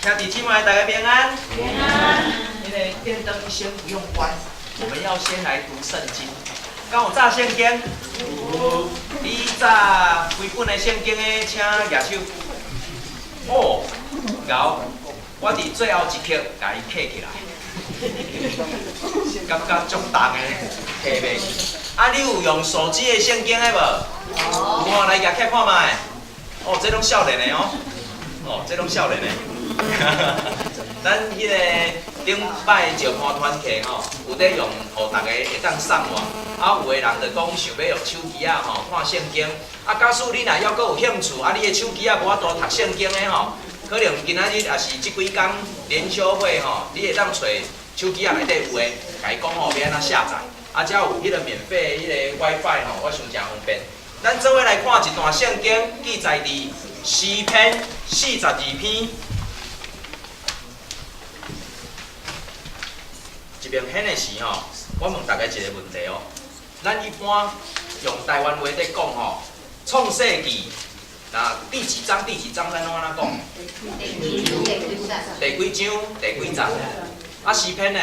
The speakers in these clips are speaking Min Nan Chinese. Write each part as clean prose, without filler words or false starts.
兄弟姊妹，大家平安。平安。那个電燈先不用關，我們要先來讀聖經。敢有紮聖經？有。你紮幾本的聖經的，請舉手。哦，𠢕，我佇最後一刻共伊刻起來，感覺足重的，提袂起。啊，你有用手機的聖經的無？有。有吼，來舉起來看覓。哦，這攏少年的哦。哦，這攏少年的。咱彼個頂擺石盤團契吼，有咧用，予逐家會當上網。啊，有的人就講想欲用手機仔吼看聖經。啊，假使你若猶閣有興趣，啊，你的手機仔無法度讀聖經的吼，可能今仔日抑是這幾工靈修會吼，你會當揣手機仔內底有的，共伊講吼欲按怎下載。啊，遮有彼個免費彼個 WiFi 吼，我想誠方便。咱做伙來看一段聖經，記載佇詩篇42篇。一邊顯的時吼，我問大家一個問題哦。咱一般用台灣話咧講吼，創世記，那第幾章？第幾章？咱攏按怎講？第幾章？第幾節？啊，詩篇呢？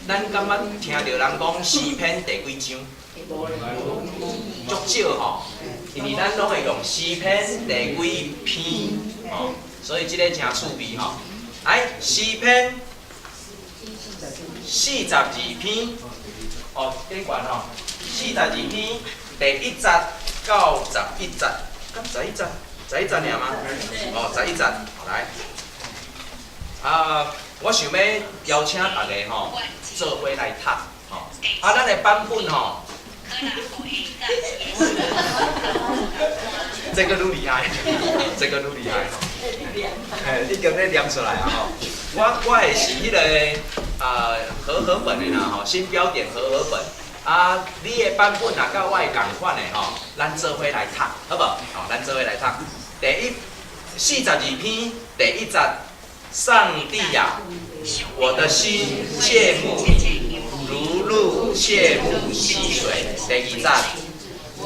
咱敢捌聽著人講詩篇第幾章？足少吼，因為咱攏會用詩篇第幾篇吼，所以這个誠趣味吼。來，詩篇42篇，哦，頂懸吼，四十二篇第一節到十一節，敢十一節？十一節爾嗎？哦，十一節，來。啊，我想欲邀請大家吼，做伙來讀吼。啊，咱的版本吼，這個愈厲害，這個愈厲害吼。嘿，已經咧念出來啊吼。我的是彼個啊和合本的啦吼，新標點和合本。啊，你的版本若佮我的仝款的吼，咱做伙來讀，好無？吼，咱做伙來讀。第一四十二篇第一節，上帝呀，我的心切慕你，如鹿切慕溪水。第二節，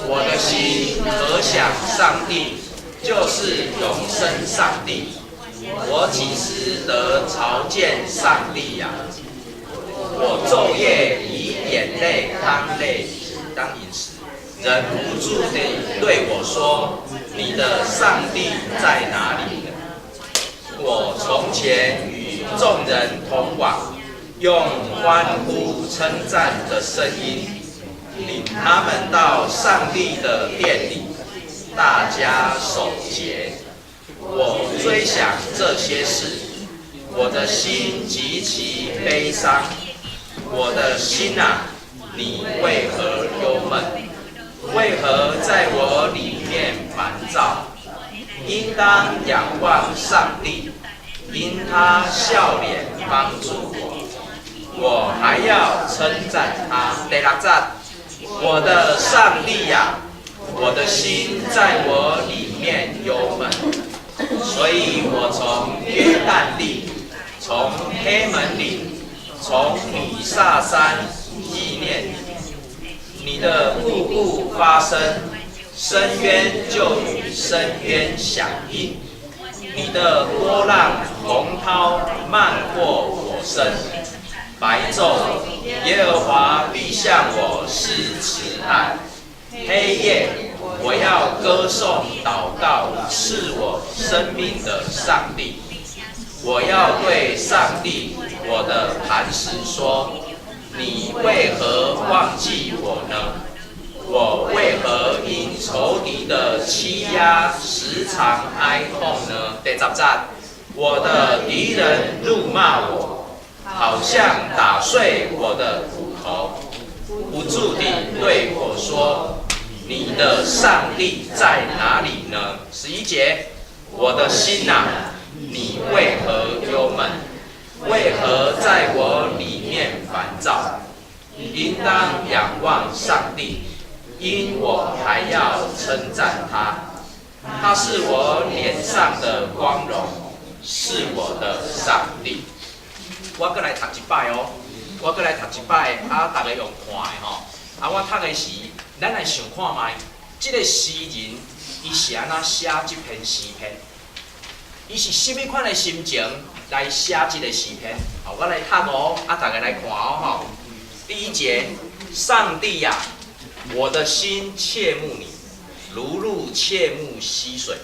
我的心渴想上帝，就是永生上帝。我幾時得朝見上帝呀？我晝夜以眼淚當淚當飲食，人不住地對我說：你的上帝在哪裡？我從前與眾人同往，用歡呼稱讚的聲音，領他們到上帝的殿裡，大家守節。我追想這些事，我的心極其悲傷。我的心啊，你為何憂悶？為何在我裡面煩躁？應當仰望上帝，因他笑臉幫助我，我還要稱讚他。第六節，我的上帝呀，我的心在我裡面憂悶，所以我從約旦地，從黑門嶺，從米薩山紀念你。你的瀑布發聲，深淵就與深淵響應；你的波浪洪濤漫過我身。白晝，耶和華必向我施慈愛；黑夜，我要歌頌禱告賜我生命的上帝。我要對上帝我的磐石說：你為何忘記我呢？我為何因仇敵的欺壓時常哀痛呢？第十節，我的敵人辱罵我，好像打碎我的骨頭，不住地對我說：你的上帝在哪裡呢？11節，我的心啊，你為何憂悶？為何在我裡面煩躁？應當仰望上帝，因我還要稱讚他。他是我臉上的光榮，是我的上帝。我閣來讀一擺哦，我閣來讀一擺，啊，大家用看的吼。啊，我讀的時，咱來想看覓，這個詩人伊是按怎寫這篇詩篇？伊是啥物款的心情來寫這个詩篇？好，我來讀哦，啊，大家來看哦，吼。第一節，上帝呀，我的心切慕你，如鹿切慕溪水。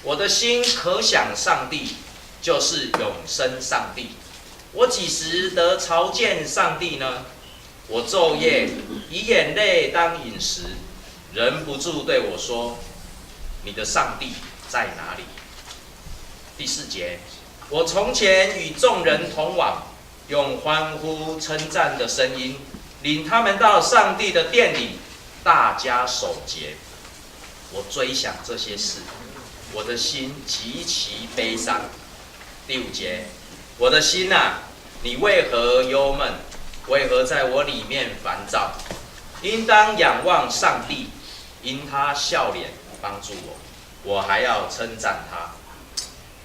我的心渴想上帝，就是永生上帝。我幾時得朝見上帝呢？我晝夜以眼淚當飲食，人不住對我說：你的上帝在哪裡？第四節，我從前與眾人同往，用歡呼稱讚的聲音，領他們到上帝的殿裡，大家守節。我追想這些事，我的心極其悲傷。第五節，我的心啊，你為何憂悶？為何在我裡面煩躁？應當仰望上帝，因他笑臉幫助我，我還要稱讚他。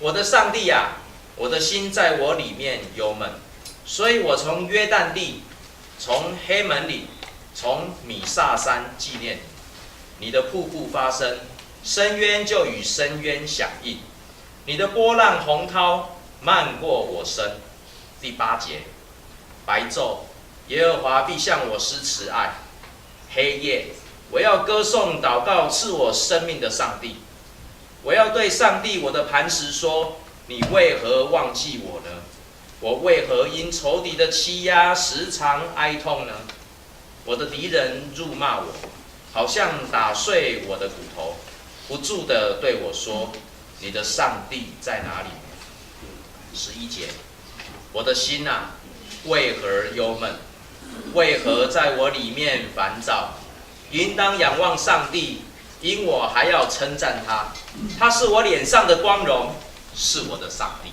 我的上帝啊，我的心在我裡面憂悶，所以我從約旦地，從黑門嶺，從米薩山紀念你。你的瀑布發聲，深淵就與深淵響應；你的波浪洪濤漫過我身。第八節，白晝，耶和華必向我施慈愛；黑夜，我要歌頌禱告賜我生命的上帝。我要對上帝我的磐石說：你為何忘記我呢？我為何因仇敵的欺壓時常哀痛呢？我的敵人辱罵我，好像打碎我的骨頭，不住地對我說：你的上帝在哪裡？11節，我的心啊，為何憂悶？為何在我裡面煩躁？應當仰望上帝，因我還要稱讚他。他是我臉上的光榮，是我的上帝。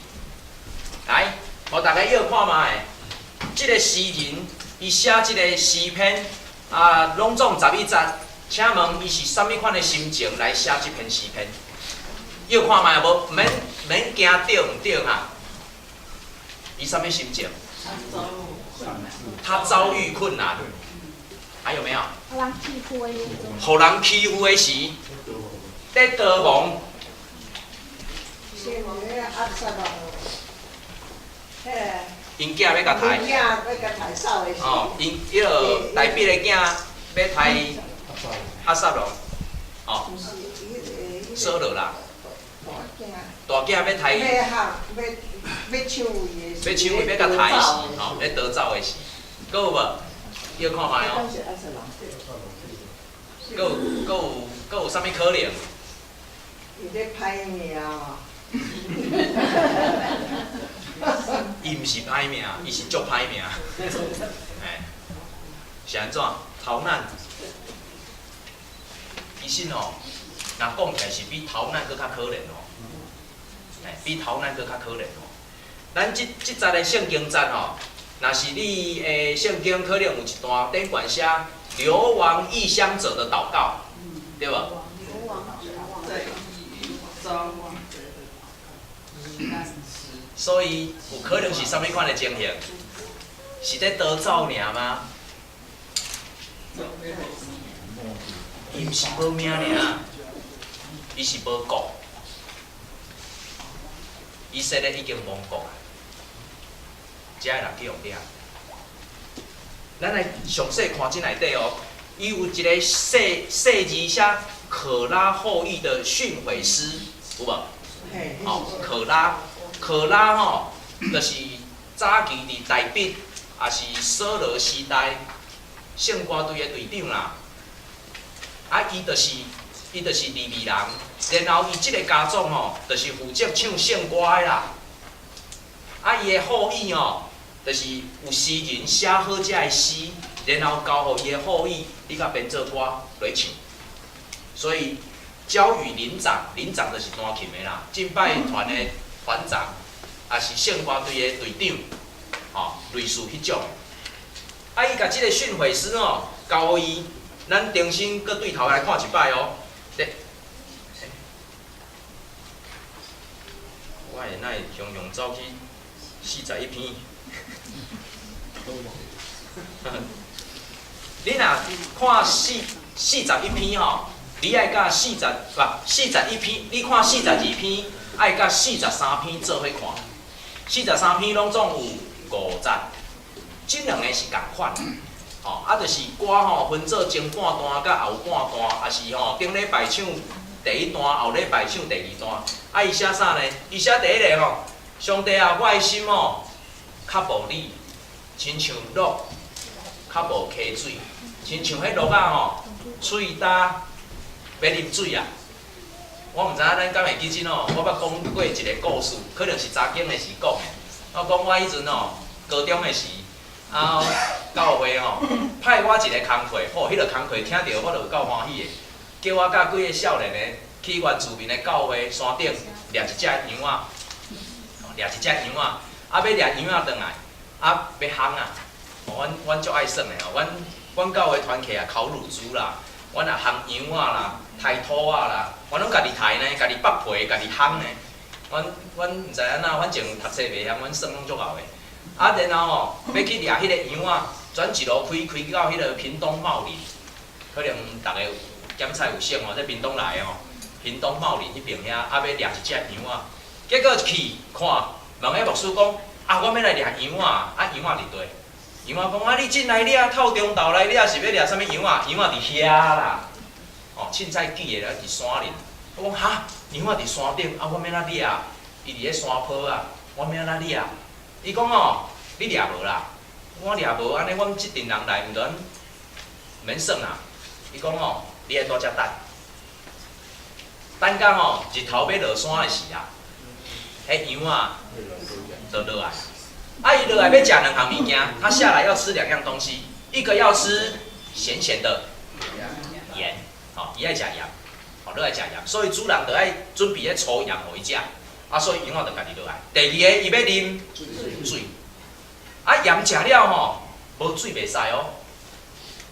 來，予大家臆看覓，這個詩人伊寫這個詩篇啊，攏總11節，請問伊是啥物款的心情來寫這篇詩篇？臆看覓無？免免驚對毋對哈？伊啥物心情？他遭遇困難，還有沒有？予人欺負的。予人欺負的時，咧逃亡。先咧押沙龍，彼个。𪜶囝欲共刣。𪜶囝欲共刣走的時。哦，𪜶彼个大衛的囝欲刣押沙龍，哦。掃羅啦。大囝欲刣。欲欲搶位的。欲搶位欲共刣時，吼，咧逃走的時，閣有無？臆看覓哦。閣有閣有閣有啥物可能？伊咧歹命哦。伊毋是歹命，伊是足歹命。嘿，是按怎？逃難。其實吼，若講起來是比逃難閣較可憐哦。嘿，比逃難閣較可憐哦。咱這這節的聖經節吼，若是你的聖經可能有一段頂懸寫流亡異鄉者的禱告，對無？流亡對，遭所以有可能是啥物款的情形？是咧逃走爾嗎？伊毋是無命爾，伊是無國。以色列已經亡國啊，遮的人去予掠。咱來詳細看這內底哦，伊有一個細細字寫可拉後裔的訓誨詩，有無？哦，可拉，可拉吼，就是早期佇大衛，也是掃羅時代聖歌隊的隊長啦。啊，伊就是利未人，然後伊這個家族吼，就是負責唱聖歌的啦。啊，伊的後裔吼，就是有詩人寫好這个詩，然後交予伊的後裔，你共編做歌來唱。所以交與伶長，伶長就是彈琴的啦，敬拜團的團長，也是聖歌隊的隊長，吼，類似彼種。啊，伊共這个訓誨詩吼，交予伊，咱重新閣對頭來看一擺哦。咧，我會哪會雄雄走去41篇？你若看41篇吼，你愛佮四十，不，41篇，你看42篇，愛佮43篇做伙看，四十三篇攏總有五節，這兩个是仝款，吼，啊，就是歌吼分做前半段佮後半段，抑是吼頂禮拜唱第一段，後禮拜唱第二段。啊，伊寫啥呢？伊寫第一个吼，上帝啊，我的心吼較無你，親像鹿較無溪水，親像彼鹿仔吼，喙焦欲啉水啊。我毋知影咱敢會記得吼，我捌講過一个故事，可能是查經的時講的。我講我彼陣吼，高中的時，啊，教會吼派我一个工課，吼，彼个工課聽著我就有夠歡喜的，叫我佮幾个少年的去原住民的教會山頂掠一隻羊仔，掠一隻羊仔，啊，欲掠羊仔轉來，啊，欲烘啊，阮阮足愛耍的吼，阮阮教會團契啊，烤乳豬啦，阮也烘羊仔啦，刣兔仔啦，阮攏家己刣呢，家己剝皮，家己烘呢。阮阮毋知按怎，反正讀冊袂曉，阮耍攏足𠢕的。啊，然後吼，欲去掠彼個羊仔，轉一路開開到彼個屏東茂林，可能逐家有檢採有省吼，這屏東來的吼，屏東茂林彼爿遐，啊，欲掠一隻羊仔，結果去看，問彼牧師講，啊，阮欲來掠羊仔，啊，羊仔佇佗？羊仔講啊，你進來掠，透中晝來掠是欲掠啥物羊仔？羊仔佇遐啦，哦，凊彩記的啦，佇山裡。我講哈，羊仔佇山頂，啊，我欲按怎掠？伊佇咧山坡啊，我欲按怎掠？伊講哦，你掠無啦？我掠無，按呢，阮這陣人來，毋免免耍啊。伊講哦，你愛蹛遮等，等到吼日頭欲落山的時啊，彼羊仔就落來。啊，伊落來欲食兩項物件，他下來要吃兩樣東西，一個要吃鹹鹹的鹽，吼，伊愛食鹽，吼，伊愛食鹽，所以主人就愛準備彼粗鹽予伊食，啊，所以羊仔就家己落來。第二个，伊欲啉水，啊，鹽食了吼，無水袂使哦。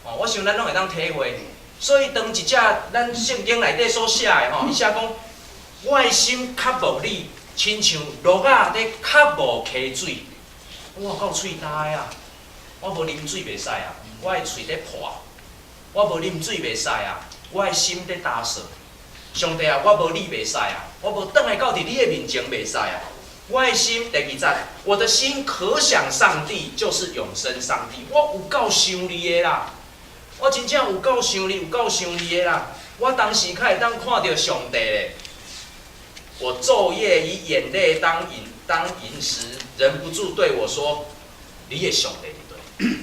哦，我想咱攏會當體會。所以當一隻咱聖經內底所寫的吼，伊寫講，我的心渴慕你，親像鹿仔咧渴慕溪水。我有夠喙焦的啊！我無啉水袂使啊！我的喙咧破。我無啉水袂使啊！我的心咧焦燥。上帝啊，我無你袂使啊！我無轉來到佇你的面前袂使啊！我的心第二節，我的心渴想上帝，就是永生上帝。我有夠想你的啦！我真正有夠想你，有夠想你的啦！我當時較會當看著上帝咧。我晝夜以眼淚當飲食，忍不住對我說：你的上帝佇佗？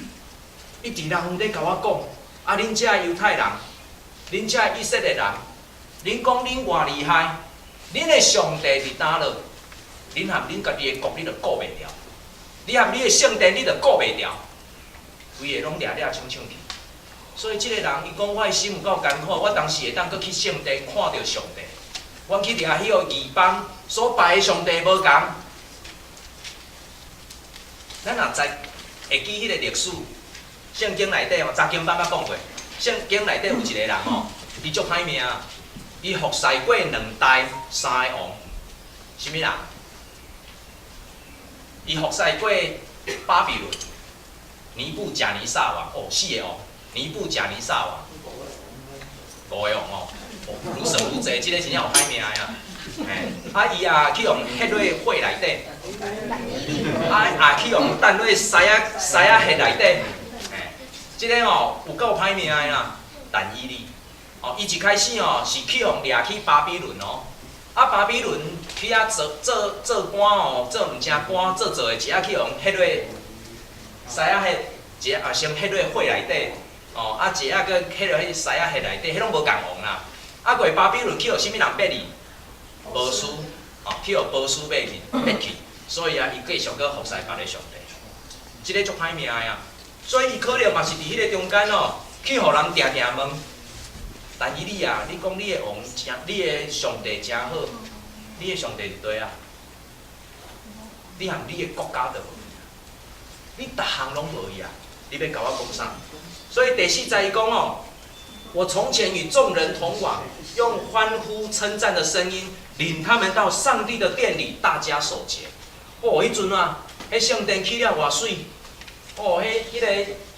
伊佇人咧共我講，啊，恁這猶太人，恁這以色列人，恁講恁偌厲害，恁的上帝佇佗落？恁和恁家己的國，你都顧袂牢；你和你的聖殿，你都顧袂牢，規个攏掠掠搶搶去。所以這個人，伊講我的心有夠艱苦，我當時會當閣去聖殿看著上帝。阮去掠彼个異邦所拜的上帝無仝。咱若知會記彼个歷史，聖經內底吼，查經班捌講過，聖經內底有一個人吼，伊足歹命，伊服侍過兩代三个王，啥物人？伊服侍過巴比倫尼布甲尼撒王，哦，四个王，尼布甲尼撒王，五个王哦，愈算愈濟，這个真正有歹命啊！嘿，啊，伊也去予彼落火內底，啊，也去予擲落獅仔獅仔穴內底，嘿，這个吼有夠歹命的啦，但以理，哦，伊一開始吼是去予掠去巴比倫哦，啊，巴比倫去遐做做做官哦，做毋成官，做做的一仔去予彼落獅仔穴，一仔先彼落火內底，哦，啊，一仔閣彼落彼獅仔穴內底，彼攏無仝王啦。啊，過巴比倫去予啥物人逼去？波斯，哦，去予波斯買去，逼去，所以啊，伊繼續閣服侍別个上帝，這个足歹命的啊。所以伊可能嘛是佇彼个中間哦，去予人定定問。但以理啊，你講你的王誠，你的上帝誠好，你的上帝佇佗啊？你和你的國家都無你逐項攏無去啊！你欲共我講啥？所以第四節伊講哦，我從前與眾人同往，用歡呼稱讚的聲音，領他們到上帝的殿裡，大家守節。哦，彼陣啊，彼聖殿起了偌媠，哦，彼彼个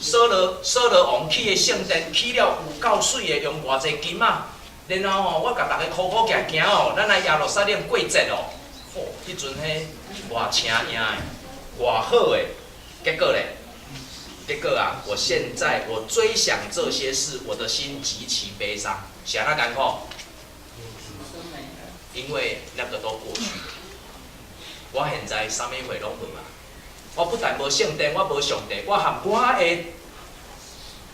掃羅掃羅王起的聖殿起了有夠媠的，用偌濟金仔。然後吼，我共逐家苦苦行行哦，咱來耶路撒冷過節哦。吼，彼陣彼偌請贏的，偌好的，結果咧？結果啊，我現在我追想這些事，我的心極其悲傷，是按怎艱苦？因為那個都過去了。我現在啥物貨攏無啊！我不但無聖殿，我無上帝，我含我的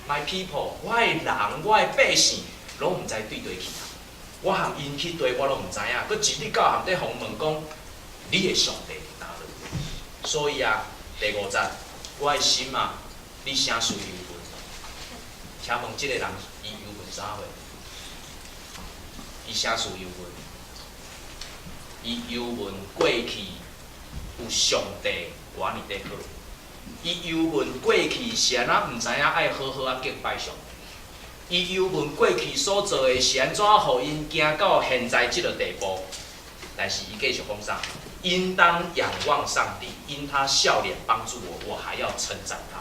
my people，我的人，我的百姓，攏毋知對佗去啊！我含𪜶去佗，我攏毋知影。閣一日到暗佇予問講，你的上帝佇佗落？所以啊，第五節，我的心啊，你啥事憂悶？請問這個人伊憂悶啥貨？伊啥事憂悶？伊憂悶過去有上帝偌爾的好，伊憂悶過去是按怎毋知影愛好好仔敬拜上帝，伊憂悶過去所做的是按怎予𪜶行到現在這個地步，但是伊繼續講啥？應當仰望上帝，因他笑臉幫助我，我還要稱讚他。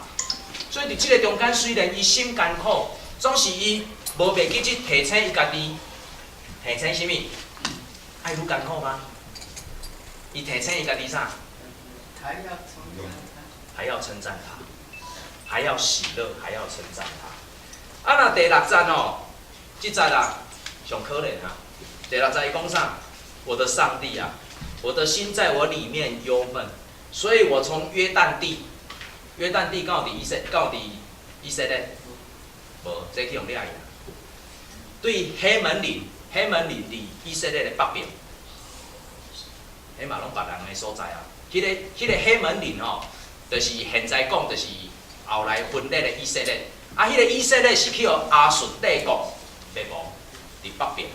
所以佇這個中間，雖然伊心艱苦，總是伊無袂記得提醒伊家己，提醒啥物？愛愈艱苦嗎？伊提醒伊家己啥？還要稱讚他，還要稱讚他，還要喜樂，還要稱讚他。啊，若第六節哦，這節啊，上可憐啊。第六節伊講啥？我的上帝啊，我的心在我裡面憂悶，所以我從約旦地，約旦地敢有佇以色，敢有佇以色列？無，這去予掠去啊。對黑門嶺，黑門嶺佇以色列的北邊，彼嘛攏別人的所在啊。彼個黑門嶺吼，就是現在講，就是後來分裂的以色列。啊，彼個以色列是去予亞述帝國滅亡，佇北邊，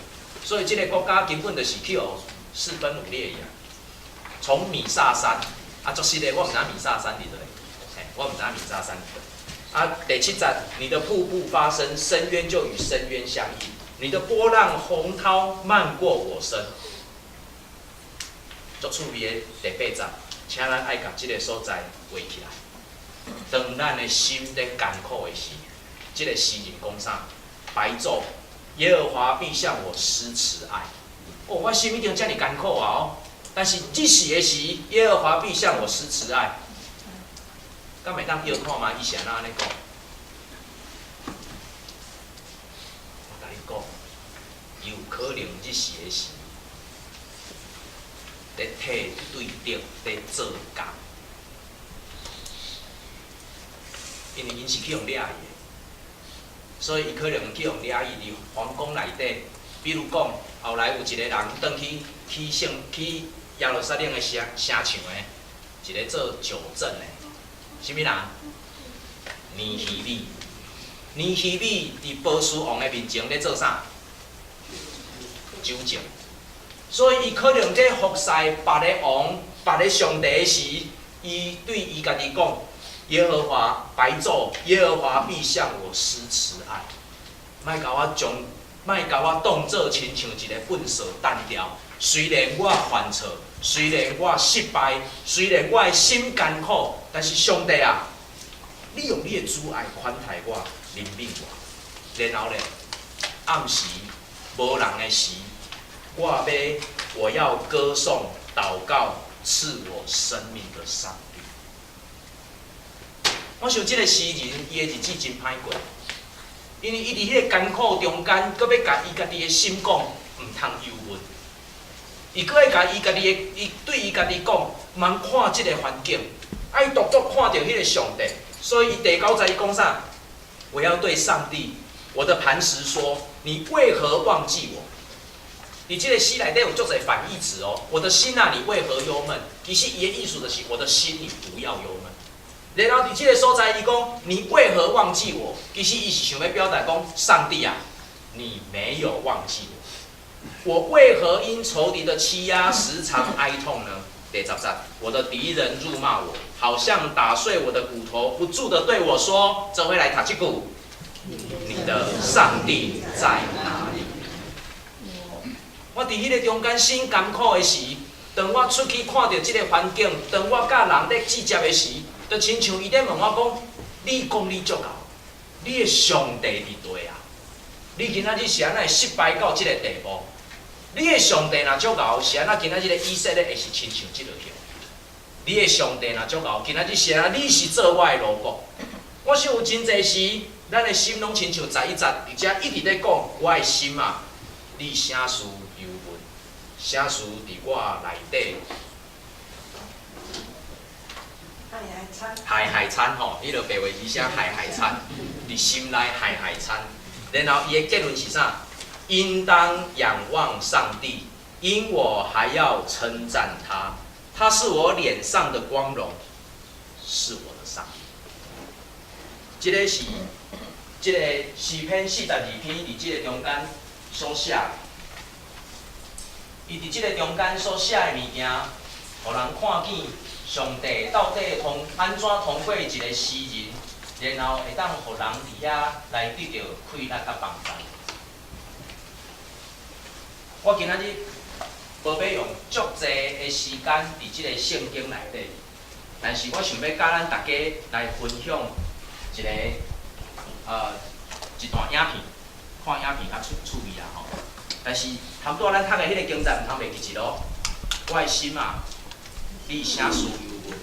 所以這個國家根本就是去予四分五裂去啊。從米薩山，啊，足實的，我毋知米薩山佇佗，嘿，我毋知米薩山佇佗。啊，第七節，你的瀑布發聲，深淵就與深淵相應；你的波浪洪濤漫過我身。足趣味的第八節，請咱愛共這個所在畫起來。當咱的心咧艱苦的時，這個詩人講啥？白晝，耶和華必向我施慈愛。哦，我心一定遮爾艱苦啊！哦，但是這時的時，耶和華必向我施慈愛。敢會當臆看覓？伊是按怎按呢講？我共你講，有可能這時的時，咧替對敵咧做工，因為𪜶是去予掠去的，所以伊可能去予掠去佇皇宮內底。比如講，後來有一個人轉去去聖去耶路撒冷的城城牆的，一個做酒政的，啥物人？尼希米。尼希米佇波斯王的面前咧做啥？酒政。所以伊可能咧服侍別个王、別个上帝的時，伊對伊家己講：耶和華白晝，耶和華必向我施慈愛，莫共我將，莫共我當做親像一個糞掃擲掉。雖然我犯錯，雖然我失敗，雖然我的心艱苦，但是上帝啊，你用你的慈愛寬待我、憐憫我。然後咧，暗時無人的時，我要歌頌、禱告賜我生命的上帝。我想這個詩人，伊的日子真歹過，因為伊佇彼个艱苦中間，閣欲共伊家己的心講，毋通憂鬱。伊閣愛共伊家己的，伊對伊家己講，毋通看這個環境，愛獨獨看著彼个上帝。所以伊第九節伊講啥？我要對上帝，我的磐石說：你為何忘記我？佇這個詩內底有足濟反義詞哦。我的心啊，你為何憂悶？其實伊的意思就是我的心，你不要憂悶。然後佇這個所在，伊講你為何忘記我？其實伊是想欲表達講，上帝啊，你沒有忘記我。我為何因仇敵的欺壓時常哀痛呢？第十節，我的敵人辱罵我，好像打碎我的骨頭，不住的對我說：這回來讀這句，你的上帝在哪裡？我佇彼个中間心艱苦的時，當我出去看著這个環境，當我佮人咧指責的時，就親像伊咧問我講：你講你足𠢕，你的上帝佇佗啊？你今仔日是按怎會失敗到這个地步？你的上帝若足𠢕，是按怎今仔日的以色列會是親像這个樣？你的上帝若足𠢕，今仔日是按怎？你是做我的奴僕。我想有真濟時，咱的心攏親像11節，而且一直咧講我的心啊，你啥事憂鬱？啥事佇我內底？害害慘。害害慘吼，彼个白話字寫害害慘，佇心內害害慘。然後伊的結論是啥？應當仰望上帝，因我還要稱讚他。他是我臉上的光榮，是我的上帝。這个是這个詩篇42篇佇這个中間所寫。伊佇這个中間所寫的物件，予人看見上帝到底通按怎通過一个詩人，然後會當予人佇遐來得著氣力佮幫助。我今仔日無欲用足濟的時間佇這个聖經內底，但是我想欲佮咱大家來分享一个一段影片，看影片較趣趣味啦吼。但是頭拄仔咱讀的彼個經節毋通袂記一囉。我的心啊，你啥事憂鬱？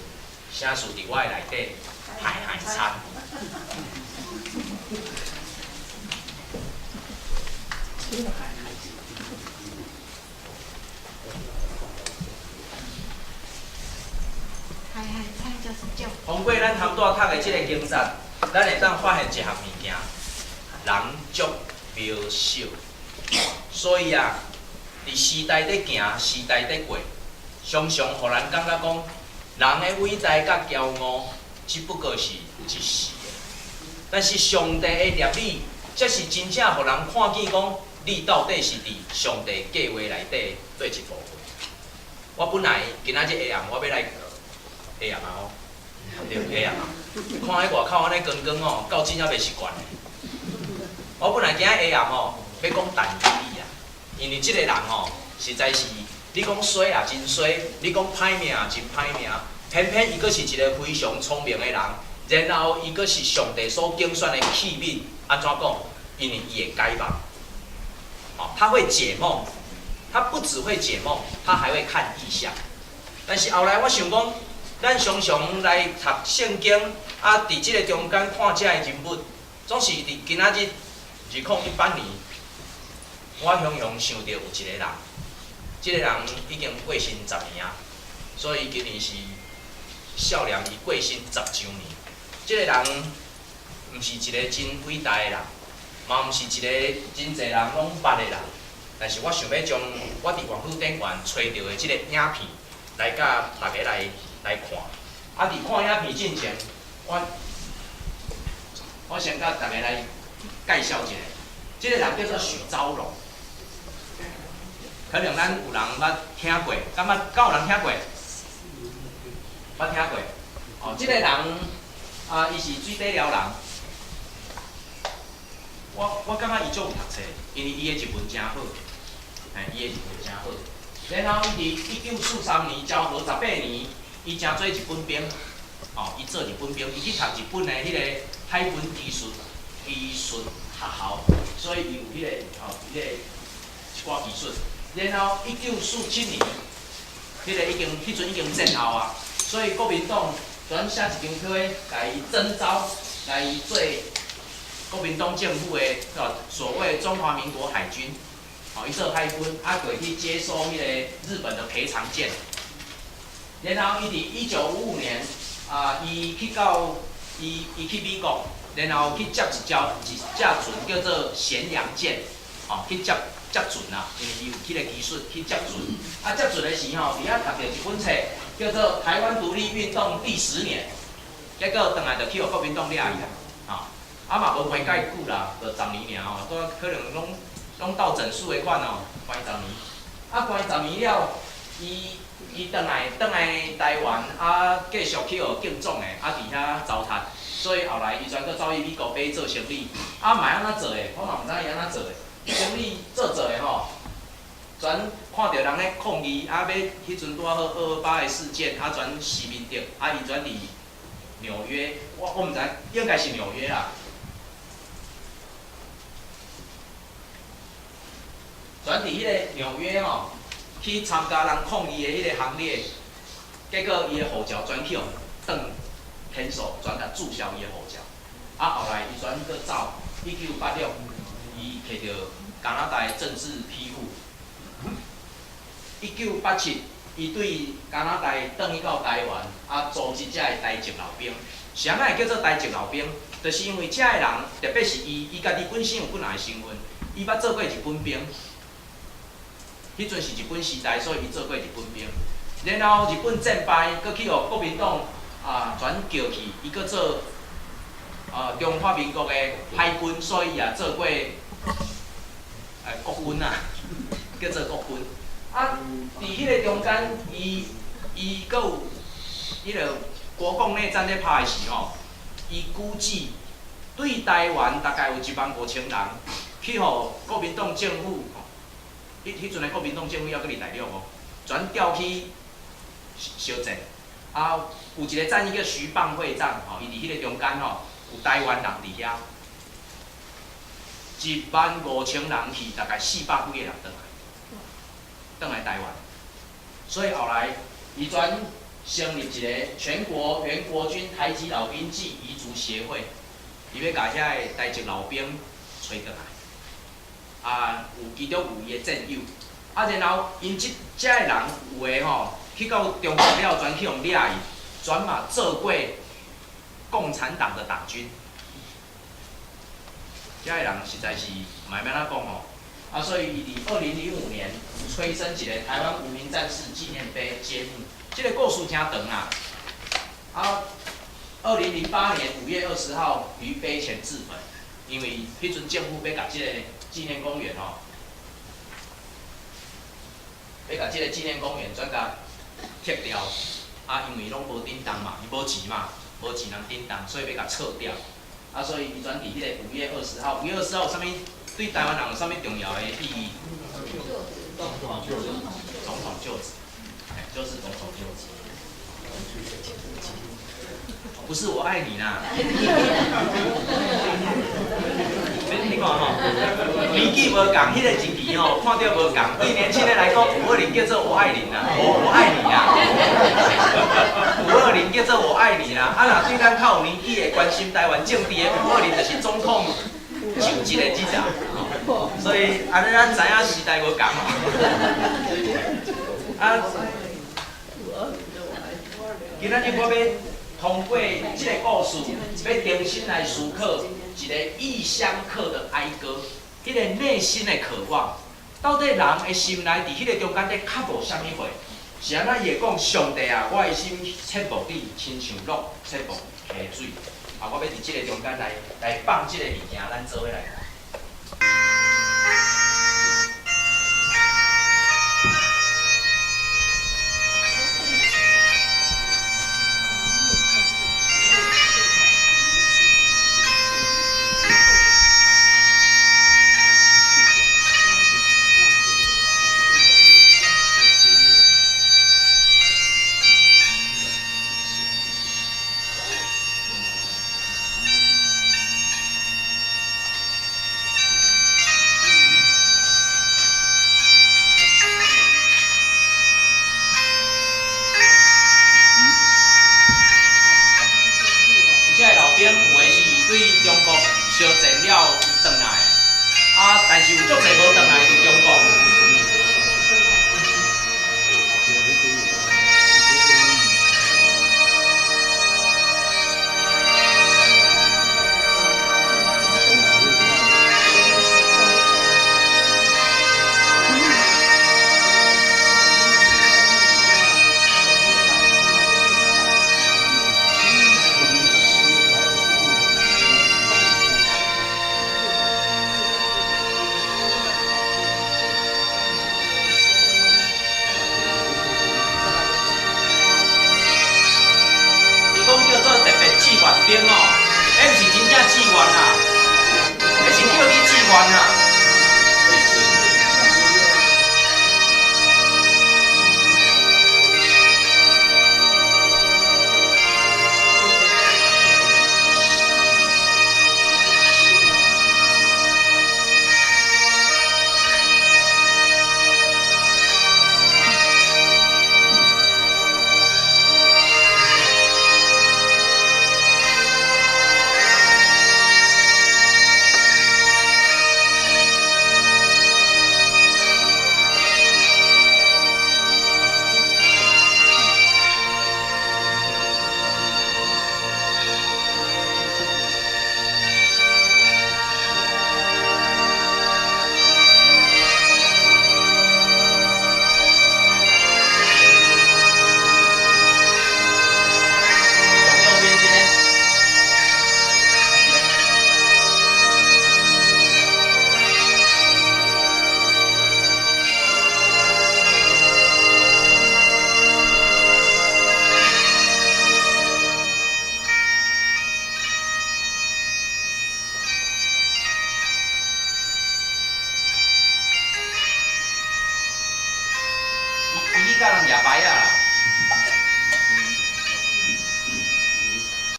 啥事佇我的內底害害慘？害害慘就是足。通過咱頭拄仔讀的這个經節，咱會當發現一項物件：人足渺小。所以啊，佇時代咧行，時代咧過，常常予人感覺講，人的偉大佮驕傲，只不過是一時的。但是上帝的立意，才是真正予人看見講，你到底是佇上帝計劃內底佗一部分。我本來今仔日下暗我欲來下暗啊吼，對，下暗啊，看彼外口按呢光光吼，到真正袂習慣的。我本來今仔下暗吼，欲講但以理啊，因為這个人吼，實在是你講衰也真衰，你講歹命也真歹命，偏偏伊閣是一个非常聰明的人，然後伊閣是上帝所揀選的器皿。按怎講？因為伊會解夢，哦，他會解夢，他不只會解夢，他還會看異象。但是後來我想講，咱常常來讀聖經，啊，佇這个中間看這个人物，總是佇今仔日2018年，我雄雄想著有一个人，這个人已經過身十年啊，所以今年是少年，伊過身10週年。這个人毋是一个真偉大的人，嘛毋是一個真濟人攏捌的人，但是我想欲將我佇網路頂懸揣著的這个影片，來佮大家來來看。啊，佇看影片進前，我我先佮大家來介紹一下，這个人叫做許昭榮。可能咱有人捌聽過，敢捌？敢有人聽過？捌聽過？哦，這个人啊，伊是水底寮人。我我感覺伊足有讀冊，因為伊的日文誠好，嘿，伊的日文誠好。然後伊佇1943年，昭和18年，伊成做日本兵，哦，伊做日本兵，伊去讀日本的彼個海軍技術技術學校，所以伊有彼個吼，彼個一寡技術。然後1947年，彼個已經彼陣已經戰後啊，所以國民黨轉寫一張批，共伊徵召來做國民黨政府的所謂中華民國海軍，吼，伊做海軍，啊，過去接收彼個日本的賠償艦。然後伊佇1955年，啊，伊去到伊伊去美國，然後去接一條一隻船叫做咸陽艦，吼，去接接船啦，因為伊有彼個技術去接船。啊，接船的時吼，佇遐讀著一本冊，叫做《台灣獨立運動第十年》，結果轉來就去予國民黨掠去啦，吼，啊嘛無關介久啦，就十年爾吼，都可能攏攏鬥整數的款哦，關十年。啊，關十年了，伊伊轉來轉來台灣，啊，繼續去學建總的，啊，佇遐糟蹋，所以後來伊轉閣走去美國欲做生理，啊，嘛按怎做的，我嘛毋知伊按怎做的，生理做做的吼，轉看著人咧抗議，啊，欲彼陣拄仔好228的事件，啊，轉施明德，啊，伊轉佇紐約，我我毋知，應該是紐約啦。轉佇彼個紐約吼，去參加人抗議的彼個行列，結果伊的護照轉去予斷 cancel，轉共註銷伊的護照。啊，後來伊轉閣走，1986，伊摕著加拿大政治庇護。1987，伊對加拿大轉去到台灣，啊，組織遮的台籍老兵。是按怎會叫做台籍老兵？就是因為遮的人，特別是伊，伊家己本身有幾若个身份，伊捌做過日本兵。彼陣是日本時代，所以伊做過日本兵。然後日本戰敗，閣去予國民黨啊轉叫去，伊閣做啊中華民國的海軍，所以也做過國軍啊，叫做國軍。啊，佇彼個中間，伊伊閣有彼個國共內戰咧拍的時吼，伊估計對台灣大概有1萬5千人去予國民黨政府。彼彼陣的國民黨政府猶閣佇大陸哦，轉調去相戰。啊，有一個戰役叫徐蚌會戰，吼，伊佇彼個中間吼，有台灣人佇遐，1萬5千人去，大概400幾个人轉來，轉來台灣。所以後來，伊轉成立一個全國原國軍台籍老兵暨遺族協會，伊欲共遐个台籍老兵揣轉來。啊，有其中有伊的戰友，啊，然後𪜶這遮的人有的吼，去到中國了，轉去予掠去，轉嘛做過共產黨的黨軍。遮的人實在是嘛會欲按怎講吼，啊，所以伊佇2005年催生一個台灣無名戰士紀念碑揭幕，這個故事誠長啊。啊，2008年5月20號於碑前自焚，因為彼陣政府欲共這個紀念公園吼，欲共這個紀念公園轉共拆掉，啊，因為攏無叮當嘛，伊無錢嘛，無錢通叮當，所以欲共撤掉。啊，所以伊轉佇彼個五月二十號，五月二十號有啥物對台灣人有啥物重要的意義？總統就職，就是總統就職。不是我愛你啦。你看吼，年紀無仝，彼個日期吼，看著無仝。對年輕的來講，520叫做我愛你啦，我愛你啦。520叫做我愛你啦。啊，若對咱較有年紀的關心台灣政治的，520就是總統就職的日子。所以，按呢咱知影時代無仝吼。啊，今仔日我欲通過這個故事，欲重新來思考一個異鄉客的哀歌，彼個內心的渴望，到底人的心內佇彼個中間咧渴慕啥物貨？是按怎伊會講上帝啊，我的心切慕你，親像鹿切慕溪水。啊，我欲佇這個中間來放這個物件，咱做伙來看。這个老兵有的是對中國相戰了轉來的，啊，但是有足濟無轉來佇中國。